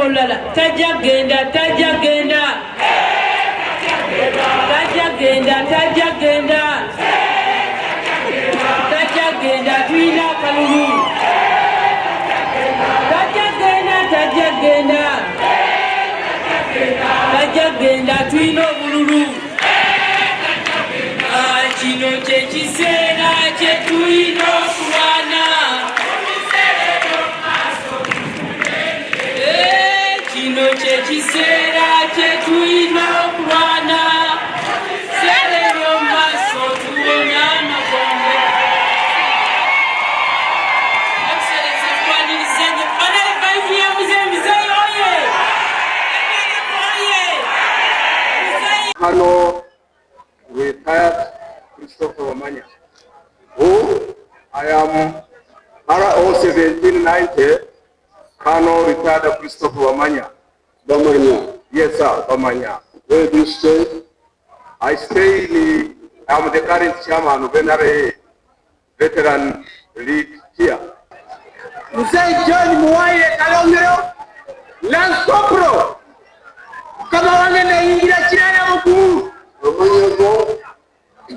Olulala tajja genda, tajja genda, tajja genda, tajja genda, tajja genda. Tulina akalulu. Tajja genda, tajja genda, tajja genda. Tulina obululu. Ah, kino kyekiseera kye tulina okulwana. Eh, kino kyekiseera kye tulina okulwana. Seera eby'omu maaso tuwona amagombe. Excellency, tukwaniriza nnyo. Banaye, vibe ya muzeeyi, muzeeyi oye! Oye! Muzeeyi! Colonel retired Christopher Wamanya. Who? I am RO 1790, Colonel retired Christopher Wamanya. Bamanya. Yes, sir, Bamanya. Where do you stay? I stay in, I'm the current chairman of NRA Veteran League here. Mzee John Muwaire Kalongero, Lance Corporal. Mukama wange, nayingira 81. Amannya go?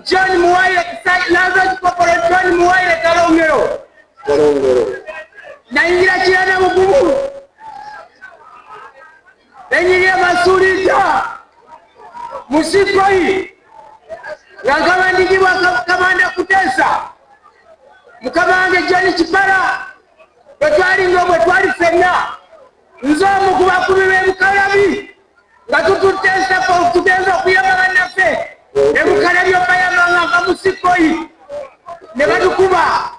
John Muwaire, Lance Corporal John Muwaire Kalongero. Kalongero. Nayingira 81, nenyingira Masulita Musikoyi nga nkabandikibwa Kamanda Kutesa. Mukama wange John Kipara, bwe twalinga bwe twali ffenna, nze omu ku bakubi b'ebukalabi nga tututte ensako tugenza okuyamba bannaffe ebukalabi obayamba nga nva Musikoyi ne batukuba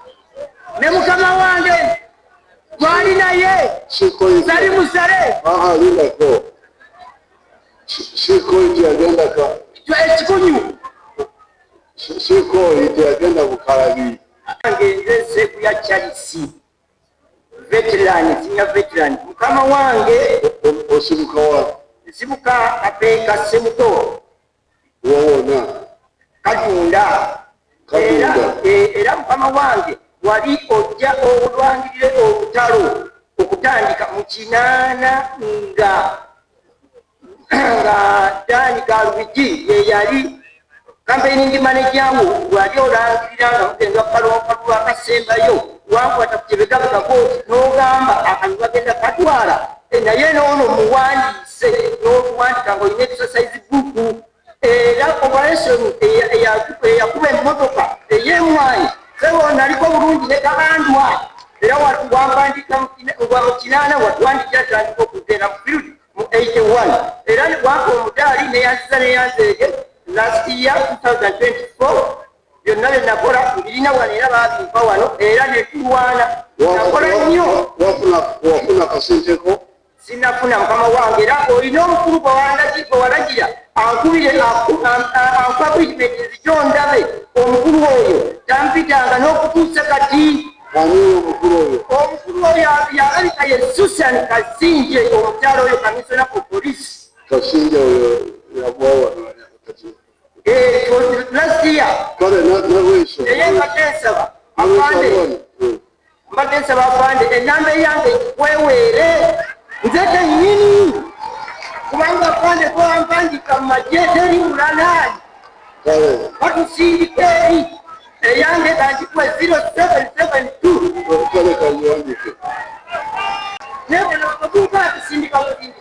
ne mukama wange twali naye. Sikoyi. Sali musale. Aha, lindako. Sikoyi teyagenda ka Ekikunyu. Sikoyi teyagenda Bukalabi. Nge nze Sekuya Charles, veteran, senior veteran. Mukama wange. Osibuka wa? Nsibuka Kapeeka Semuto. Wawona. Kajunda. Kajunda. Era, era mukama wange, wali ojja olwangirire olutalo okutandika mu 80 nga Dani Galubigi ye yali campaigning manager wo. Wali olangirira nga mugenda kalonkalulu akasembayo, wankwata ku kibegabega bwoti n'ogamba akalulu bagenda katwala. Eh, naye noono muwandiise n'otuwandika nga olina exercise book. Era operation eyakuba emmotoka ey'emwanyi, sebo, naliko bulungi ne kabandwa. Era wampandika mu 80, watuwandikira tandika okugenda mu field mu 81. Era wampa omudaali neyanziza neyanzeege last year 2024. Byonna bye nakola mbirina wano era babimpa wano era netulwana, nakola nnyo. Wafuna kasenteko? Sinafuna, mukama wange. Era olina omukulu gwe walagira ankubire ampa appointment nzijo ndabe omukulu oyo, tampitanga n'okutuusa kati. Ani omukulu oyo? Omukulu oyo yalabika ye Susan Kasinje, omukyalo oyo commissioner for police. Kasinje oyo yagwa wano kati. Eh, last year. Kale nalweso. Naye mbadde nsaba afande, mbadde nsaba afande enamba eyange weweere nze kennyini, kubanga afande twampandika mu magye, teri mulala. Kale. Batusindika eri eyange kangikuwe 0772. Kale, kanyiwandike. Naye bano abavubuka batusindika busindika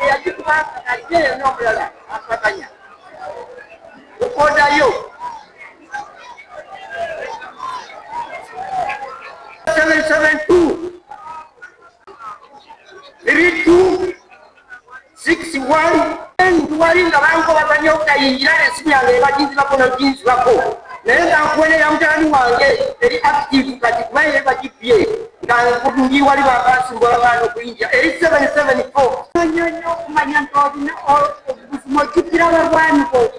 eyagikuba ajeyo n'omulala afatanya ukodayo 772 32 61. Wali nga bankobaganya okutayingira, esimu yange ebaginzibako noginzibako, naye nga nkuwenera mutabani wange eri active kati kuba ye bagibye nga ndi wali babansumbwa bagaana okuyingira eri 774. Nnyo nnyo okumanya nti olina obuzima, ojjukira abalwani bo.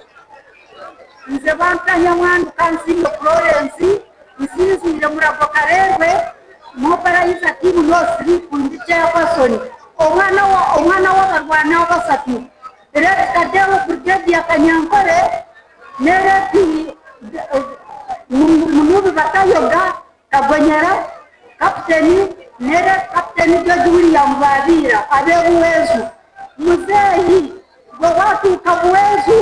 Nze bampanya Mwanduka Nsimbe Florence, nsinziire Murago Kalerwe, mobilizer team no sleep. Ndi chairperson. Omwana w'abarwana basatu, late Kadeo brigade ya Kanyankore ne late Munubi Batayoga Kagonyera kapiteni. Nere Kapiteni George William Babiira ab'ebuweezu. Muzeeyi bwe watuuka Buweezu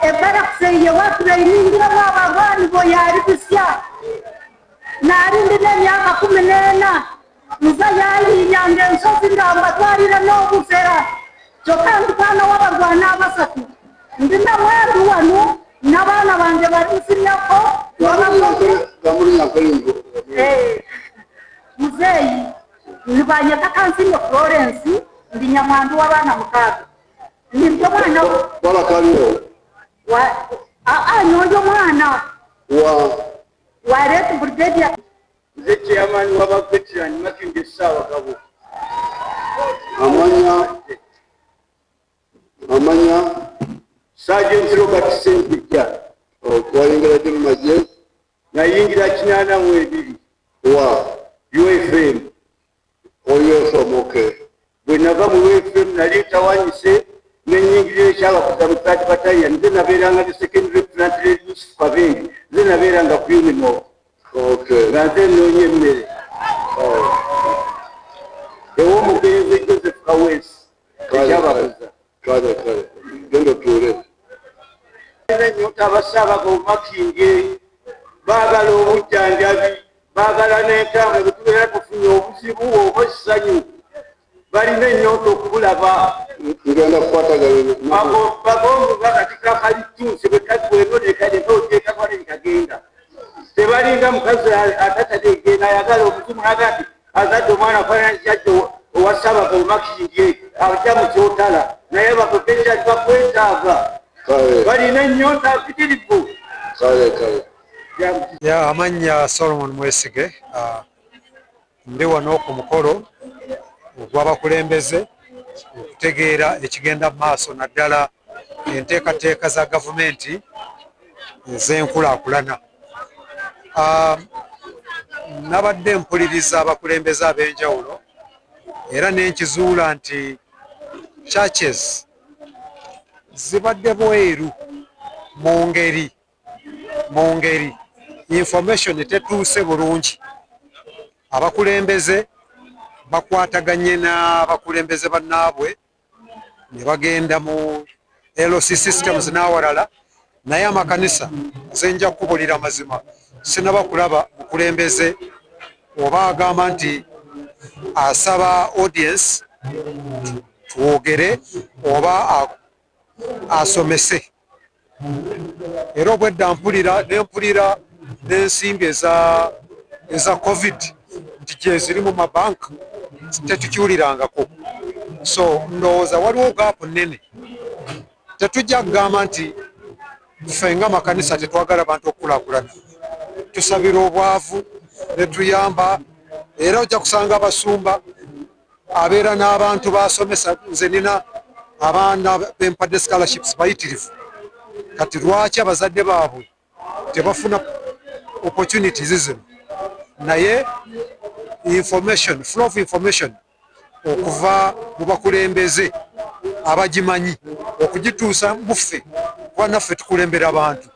ebarakisi ye watureiningiramu abarwani bo yali busya. Nali ndina emyaka 14 nza yalinyanga ensozi nga mbatwalira n'obusera. Kyokka ndi mwana w'abarwana abasatu. Ndi na mwandu wano n'abaana bange bali nsinyako. Muzeeyi nibanyeta Kansiime Florence, ndi nyamwandu w'abaana 6. Ndi omwana nyondi omwana wa Red Brigadier. Nze chairman w'aba veteran Makindye Ssaabagabo. Amanya Sergeant Robert Ssempijja. Wayingira ddi mu magye? Nayingira 82. Wa? UFM. UFM, okay. Bwe nava mu UFM nali ntawanyise ne nnyingirira ekyabakuza mu third battalion. Nze nabeeranga ne second lieutenant Yusuf Kabenge. Nze nabeeranga ku UNIMOG. Okay. Nga nze nnoonya emmere. Ew'omugenzi Joseph Kaweesi ekyabakuza. Kale, kale. Genda otuule. Ennyota Abassaabagabo Makindye baagala obujjanjabi, baagala n'entambula. Bwe tubeera tufunye obuzibu oba essanyu, balina ennyota okubulaba. Ngenda kukwatagana. Bagombe bakatika kalitunsi bwe kagweno ne kagenda. Tebalinga mukazi atategeera ayagala omuzimu n'agamba nti azadde omwana afaanana jjajja owa Ssaabagabo Makindye ajja mu kyotala, naye abapropesa bakwetaaga. Balina ennyonta mpitirivu. Kale, kale. Ya, amannya Solomon Mwesige. Ndi wano ku mukolo ogw'abakulembeze okutegeera ekigenda mu maaso, naddala enteekateeka za gavumenti ez'enkulaakulana. Nabadde mpuliriza abakulembeze ab'enjawulo era ne nkizuula nti churches zibadde bweru mu ngeri information tetuuse bulungi. Abakulembeze bakwataganye n'abakulembeze bannaabwe ne bagenda mu LC systems n'awalala, naye amakanisa nze nja kukubulira amazima, sinaba kulaba mukulembeze oba agamba nti asaba audience twogere oba asomese. Era obwedda mpulira nempulira n'ensimbi eza COVID nti gye ziri mu mabanka, tetukiwulirangako. So ndowooza waliwo gap nnene. Tetujja kugamba nti ffe nga makanisa tetwagala bantu okukulaakulana, tusabira obwavu ne tuyamba. Era ojja kusanga abasumba abeera n'abantu basomesa. Nze nina abaana bempadde scholarships bayitirivu. Kati lwaki abazadde baabwe tebafuna opportunities zino? Naye information, flow of information okuva mu bakulembeze abagimanyi okugituusa muffe, kuba naffe tukulembera abantu,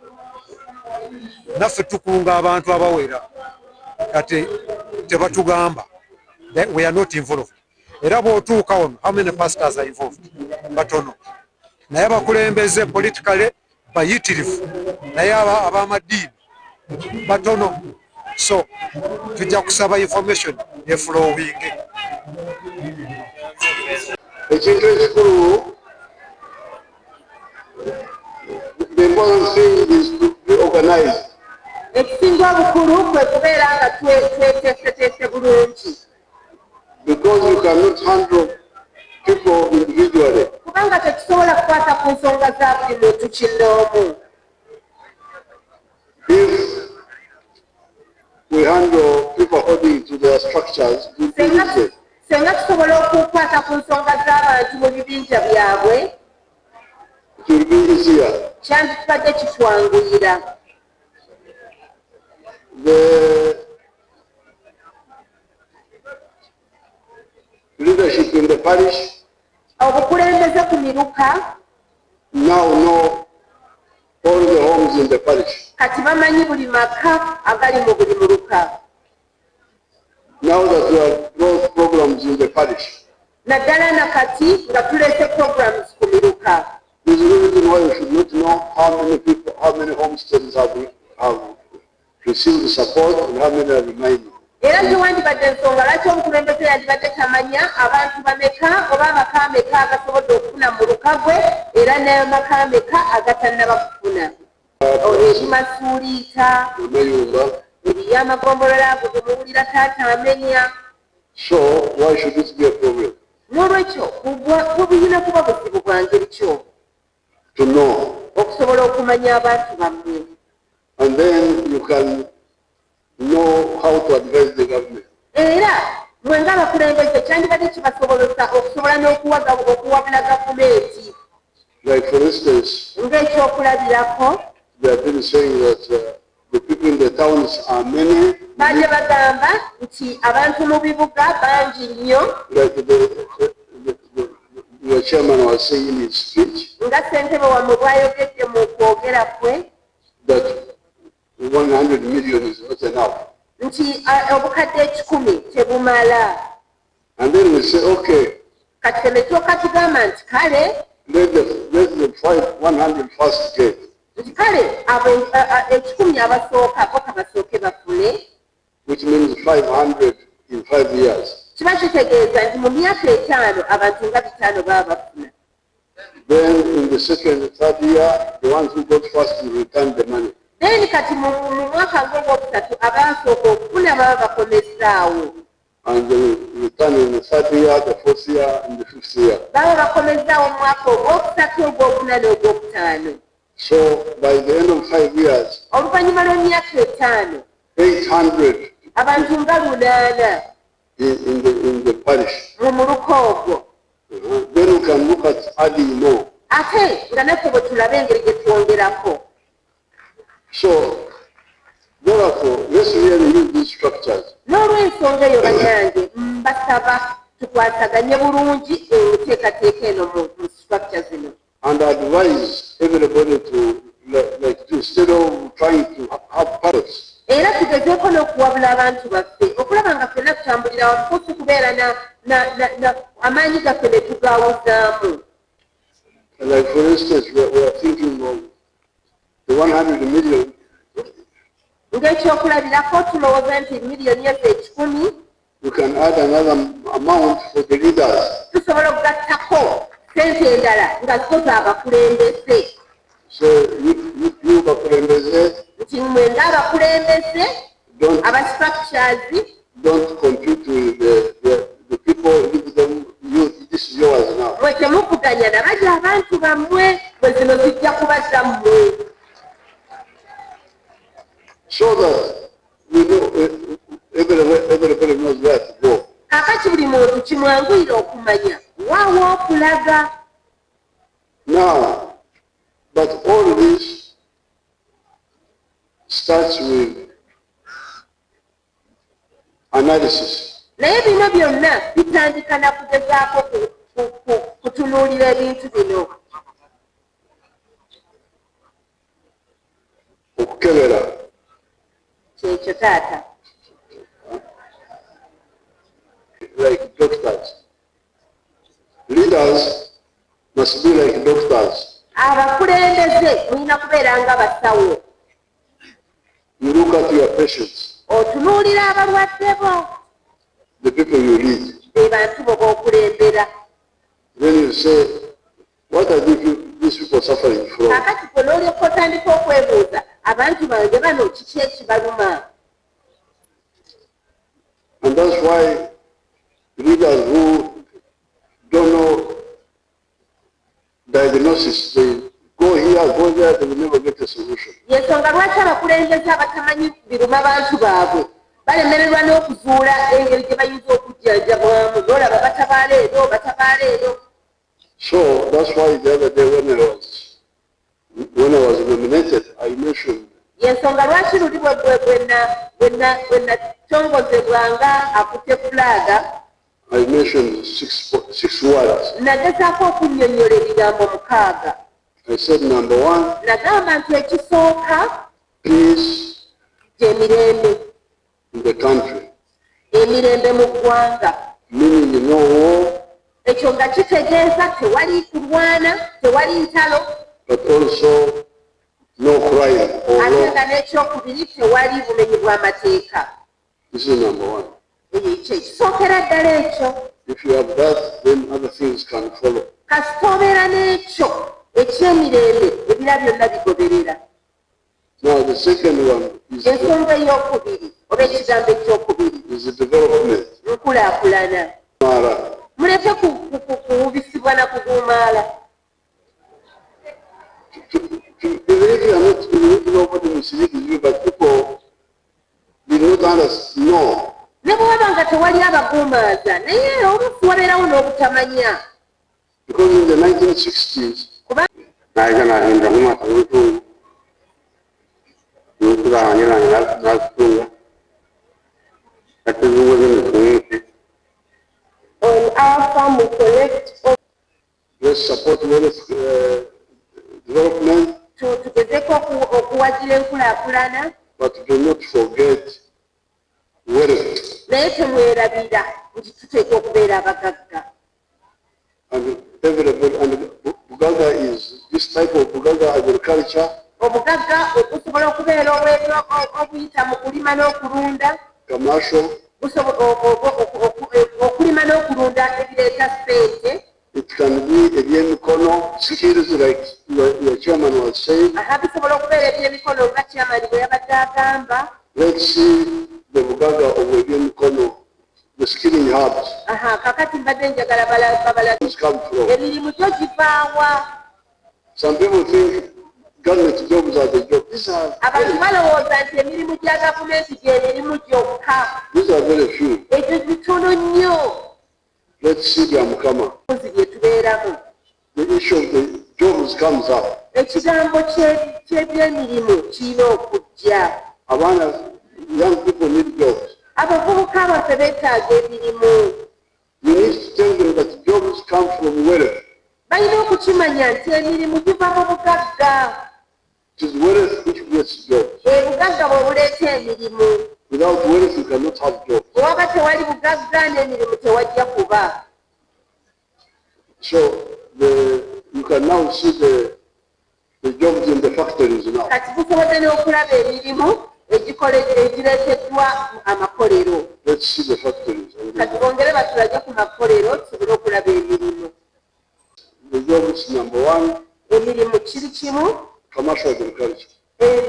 naffe tukunga abantu abawera, kati tebatugamba. We are not involved. Era bw'otuuka wano, how many pastors are involved? Batono. Naye abakulembeze politically bayitirivu, naye ab'amadiini batono. So tujja kusaba information eflowinge. Ekintu ekikulu, the important thing is to be organized. Ekisinga obukulu kwe kubeera nga tweteeseteese bulungi. Because you cannot handle people individually. Kubanga tetusobola kukwata ku nsonga za buli muntu kinnoomu. If we handle people according to their structures, it will be easy. Senga tusobola okukwata ku nsonga z'abantu mu bibinja byabwe, It will be easier. kyanditubadde kitwanguyira. The leadership in the parish obukulembeze ku miruka now know all the homes in the parish. Kati bamanyi buli maka agali mu buli muluka. Now that we have brought programs in the parish, Naddala nakati nga tuleese programs ku miruka. There's no reason why you should not know how many people, how many homesteads have received support and how many are remaining. Era tewandibadde ensonga lwaki omukulembeze yandibadde tamanya abantu bameka oba amaka ameka agasobodde okufuna mu luka gwe era n'amaka ameka agatannaba kufuna. Eri Masuuliita, Amayumba. Eriyo amagombolola ago ge muwulira taata amenya. So why should it be a problem N'olwekyo bubuyina kuba buzibu bwa ngeri kyo to know? Okusobola okumanya abantu bammwe. And then you can know how to advise the government. Era mwe ng'abakulembeze kyandibadde kibasobozesa okusobola okuwabula gavumenti. Like for instance, Ng'ekyokulabirako, they have been saying that the people in the towns are many, baje bagamba nti abantu mu bibuga bangi nnyo. Like your chairman was saying in his speech, Nga ssentebe wammwe bw'ayogedde mu kwogera kwe, that 100 million is not enough. Nti obukadde 100 tebumala. And then we say, okay, Kati ffe ne tulyoka tugamba nti kale, let the 100 first get. Nti kale abo 100 abasooka bo kabasooke bafune. Which means 500 in 5 years. Kiba kitegeeza nti mu myaka 5 abantu nga 500 baba bafuna. Then in the second and third year, the ones who got first will return the money. Then kati mu mwaka ng'ogwokusatu abasooka okufuna baba bakomezaawo. And they will return in the third year, the fourth year, and the fifth year. Baba bakomezaawo mu mwaka ogwokusatu, ogwokuna n'ogwokutaano. So by the end of 5 years, Oluvannyuma lw'emyaka 5, 800 abantu nga 800 in the parish. mu muluka ogwo. Then we can look at adding more. Ate nga naffe bwe tulabe engeri gye twongerako. So therefore, let's really use these structures. N'olw'ensonga eyo bannange mbasaba tukwasaganye bulungi enteekateeka eno mu structure zino. And advise everybody to, like, to instead of trying to have parrots, Era tugezeeko n'okuwabula abantu baffe okulaba nga ffenna tutambulira wamu ko si kubeera na amaanyi gaffe ne tugawuzaamu. Like for instance, we are thinking of the 100 million, Ng'ekyokulabirako tulowooza nti miliyoni ezo 100, we can add another amount for the leaders. Tusobola okugattako sente endala nga zo z'abakulembeze. So you bakulembeze, Nti mmwe ng'abakulembeze don't, aba structures, don't compete with the people, give them, you, this is yours now. Mwe temuvuganya nabali abantu bammwe, bwe zino zijja kuba zammwe. So that we know, everybody knows where to go. Kaakati buli muntu kimwanguyira okumanya waawa okulaga. Now, but all this starts with analysis. Naye bino byonna bitandika na kugezaako kutunuulira ebintu bino. Okukebera. Kyekyo taata. Like doctors. Leaders must be like doctors. Abakulembeze mulina kubeera nga basawo. You look at your patients, Otunuulira abalwadde bo, the people you lead. Be bantu bo b'okulembera. Then you say, what are these people suffering from? Kaakati gwe n'olyoka otandika okwebuuza abantu bange bano kiki ekibaluma. And that's why leaders who don't know diagnosis, they go here, go there, they will never get a solution. Yensonga lwaki abakulembeze abatamanyi biruma bantu baabwe balemererwa n'okuzuula engeri gye bayinza okujjanjabwamu n'olaba batabaala eno batabaala eno. So that's why the other day when I was nominated, I mentioned Yensonga lwaki luli bwe natongozebwa nga akutte flag, I mentioned six words. Nagezaako okunnyonnyola ebigambo 6. I said number one, Nagamba nti ekisooka, peace gyemirembe in the country. Emirembe mu ggwanga. Meaning no war, Ekyo nga kitegeeza tewali kulwana, tewali ntalo, but also no crime or ate law. Nga n'ekyokubiri tewali bumenyi bw'amateeka. This is number one. Ekyo ekisookera ddala ekyo. If you have that, then other things can follow. Kasita obeera n'ekyo ekyemirembe, ebira byonna bigoberera. Now, the second one is, Ensonga ey'okubiri oba ekigambo ekyokubiri is the development. Nkulaakulana. Mara. Muleke kuwubisibwa na kuguumaala. Even if you are not, even if nobody misleads you, but people did not understand, know Ne bwe waba nga tewali abaguumaaza, naye oluusi wabeerawo n'obutamanya. Because in the 1960s, Kuba Naija nahinda mumata mutungu nukuranye nakutunga katuzungu zino. On our farm we collect Let's support wealth development, Tugezeeko okuwagira enkulaakulana, but do not forget wealth. Naye temwerabira nti tuteekwa okubeera abagagga. And everybody, and Bugagga is this type of Bugagga agriculture, Obugagga okusobola okubeera obuyita mu kulima n'okulunda, commercial, okulima n'okulunda ebireeta ssente. It can be ebyemikono, skills like your chairman was saying. Aha, bisobola okubeera ebyemikono nga chairman bwe yabadde agamba. Let's see the Bugagga of ebyemikono, the skilling hubs. Aha, kakati mbadde njagala babala Things come from. Emirimu gyo givaawa? Some people think government jobs are the job. These are, Abantu balowooza nti emirimu gya gavumenti gyemirimu gyokka. these are very few. Ekyo kitono nnyo. Let's see Byamukama. Ozi bye tubeeramu. The issue of the jobs comes up. Ekigambo ky'ebyemirimu kirina okujja. Abaana, young people need jobs. Abavubuka baffe beetaaga emirimu. You need to tell them that jobs come from wealth. Balina okukimanya nti emirimu giva mu bugagga. It is wealth which creates jobs. Obugagga bwe buleeta emirimu. Without wealth, you cannot have jobs. Bwe waba tewali bugagga, n'emirimu tewajja kuba. So you can now see the jobs in the factories now. Kati tusobodde n'okulaba emirimu egireeteddwa amakolero. Let's see the factories. And Kati bongere batulage ku makolero tusobole okulaba emirimu. the jobs, number one, Emirimu kiri kimu, commercial agriculture.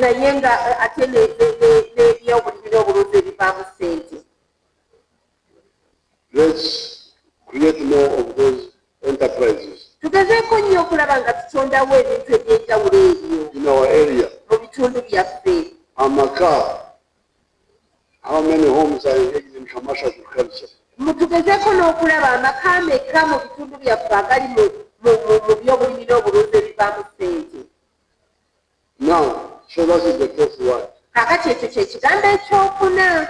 Naye nga ate n'ebyobulimi n'obulunzi ebivaamu ssente. Let's create more of those enterprises Tugezeeko nnyo okulaba nga tutondawo ebintu ebyenjawulo ebyo in our area. Mu bitundu byaffe. Amaka, how many homes are engaged in commercial agriculture? Mutugezeeko n'okulaba amaka ameka mu bitundu byaffe agali mu byobulimi n'obulunzi ebivaamu ssente. Now, so that is the fourth word. Kaakati ekyo kye kigambo ekyokuna.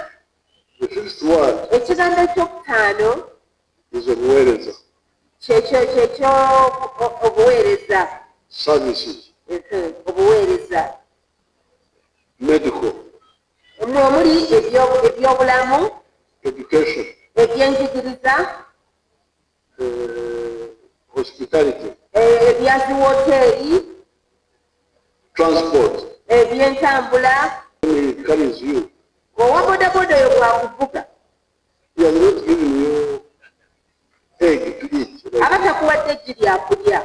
The fifth word Ekigambo ekyokutaano is obuweereza, kyekyo kyekyo obuweereza. Services, Obuweereza. Medical, Mwe omuli ebyobulamu, education, ebyenjigiriza, hospitality, ebya ziwoteeri, transport. Ebyentambula. When he carries you, Owa bodaboda oyo bwakuvuga, he has not given you egg to eat, right? Aba takuwadde eggi lyakulya,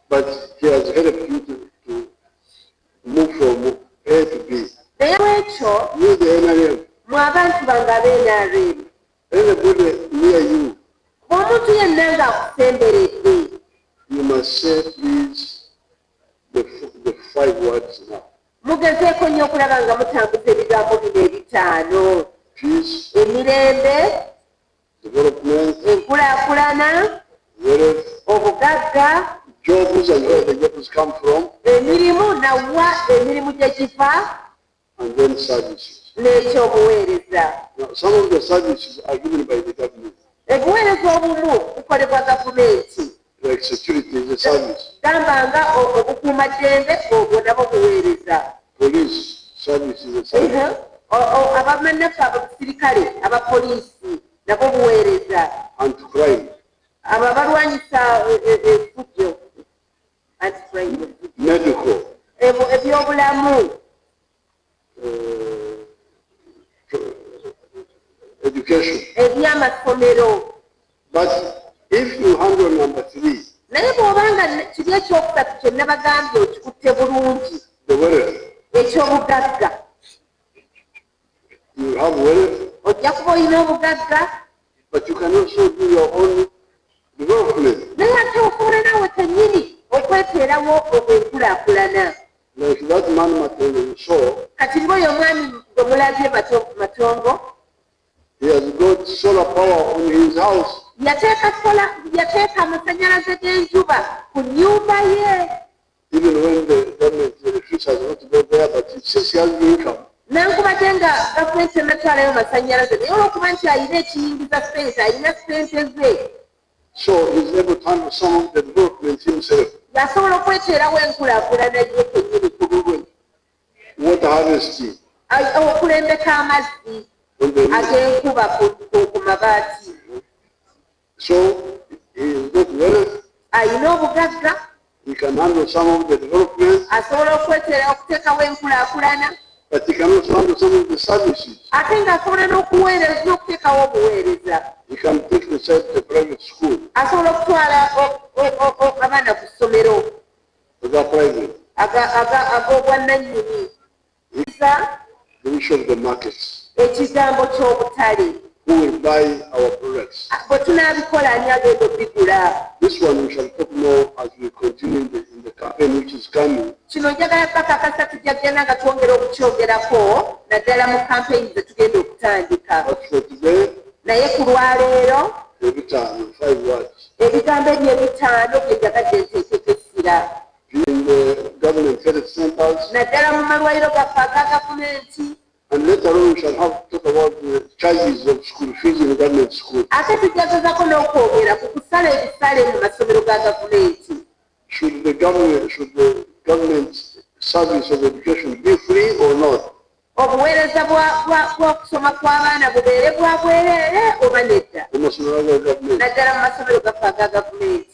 But he has helped you to move from A to B. Naye ekyo You, the NRM, mwe abantu bange ab'NRM, anybody near you, omuntu yenna ng'akusemberedde, you must say, please, the five words now. Mugezeeko nnyo okulaba nga mutambuza ebigambo bino ebitaano. Peace, Emirembe, development, enkulaakulana, wealth, obugagga, jobs and where the jobs come from, emirimu nawa emirimu gye giva, and then services. N'ekyobuweereza. Now, some of the services are given by the government, Obuweereza obumu bukolebwa gavumenti, like security is a service, gamba nga obukuumaddembe, obwo nabwo buweereza. Police service is a service. Abamannaffe abasirikale, abapoliisi nabo buweereza. Anti-crime, abo abalwanyisa effujjo, anti-crime. Medical, Ebyobulamu, education. Ebyamasomero. But if you handle number three, Naye bw'obanga kiri ekyokusatu kye nabagambye okikutte bulungi, the wealth, ekyobugagga, you have wealth, ojja kuba olina obugagga, but you can also do your own development. Naye ate osobola naawe kennyini okweteerawo enkulaakulana. Like that man Matongo you saw, Kati ng'oyo omwami gwe mulabye Matongo, he has got solar power on his house. Yateeka solar, yateeka amasanyalaze g'enjuba ku nnyumba ye. Even when the government electricity has not got there, but since he has the income, Nankubadde nga gavumenti enatwalayo masanyalaze, naye olwokuba nti alina ekiyingiza ssente, alina ssente ze, so he's able to handle some of the development himself. Ng'asobola okweteerawo enkulaakulana ye kennyini ku lulwe. Water harvesting Okulembeka amazzi on the roof. ag'enkuba ku mabaati. So he has got wealth, Alina obugagga, he can handle some of the development, asobola okweteera okuteekawo enkulaakulana, but he can also handle some of the services. Ate ng'asobola n'okuweereza n'okuteekawo obuweereza. He can take the child to private school, Asobola okutwala abaana ku ssomero the private, ag'obwannannyini. the issue of the markets. Ekigambo ky'obutale. Who will buy our products? Bwe tunaabikola ani agenda okubigula? This one we shall talk more as we continue in the campaign which is coming. Kino njagala bakakasa tujja kugenda nga twongera okukyogerako naddala mu kampeyini ze tugenda okutandika. But for today, Naye ku lwaleero, ebitaano, five words. Ebigambo ebyo ebitaano bye njagadde nteekeko essira. In the government health centers, Naddala mu malwaliro gaffe aga gavumenti. And later on we shall have to talk about the charges of school fees in government schools. Ate tujja gezako n'okwogera ku kusala ebisale mu masomero ga gavumenti. Should the government service of education be free or not? Obuweereza bw'okusoma kw'abaana bubeere bwa bwereere oba nedda? Mu masomero ga government. Naddala mu masomero gaffe aga gavumenti.